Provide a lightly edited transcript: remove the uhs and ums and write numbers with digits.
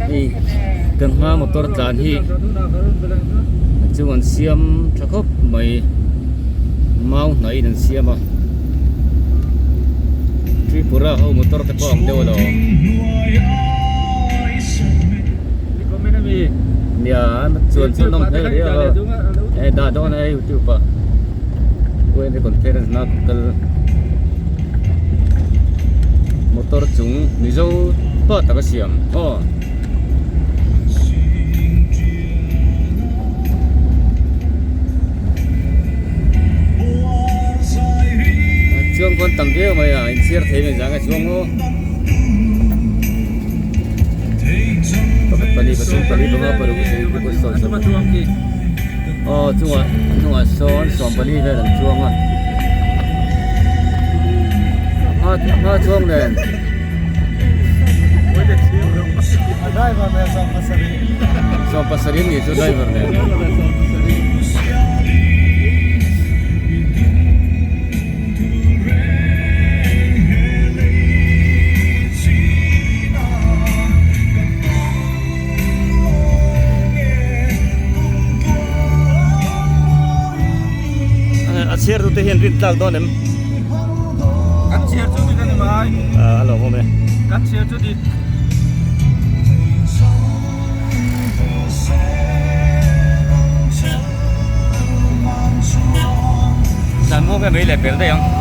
Hei kan hma motor tlan hi a chung an siam tha khawp mai mau hnai in an siam a Tripura ho motor te pawh ang deuh alawm nia chuan chuan nawm hmel riau a e dah dawn a youtube ah yma conference na kal motor chung mizo pa taka siam aw. Chuang pawn tam viau mai a inchhiar thei mai zang a chuang aw pakhat pahnih pathum pali panga paruk pasarih pakua sawm sawm aw chungah hnungah sawn sawmpali vel an chuang a a hma chuang nen. Sawmpasarih ni chu driver nen. A chhiar tute hian rin tlak dawn em? Kan chhiar chu dik a ni mai. A lo awm e. Kan chhiar chu dik. Zan maw nge mai leh pel daih ang.